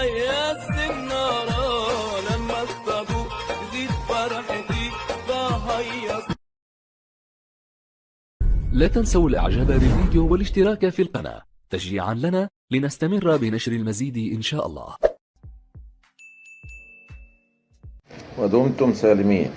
يا السنارة، لما اصطادوا تزيد فرحتي بهيص. لا تنسوا الاعجاب بالفيديو والاشتراك في القناة تشجيعا لنا لنستمر بنشر المزيد ان شاء الله. ودمتم سالمين.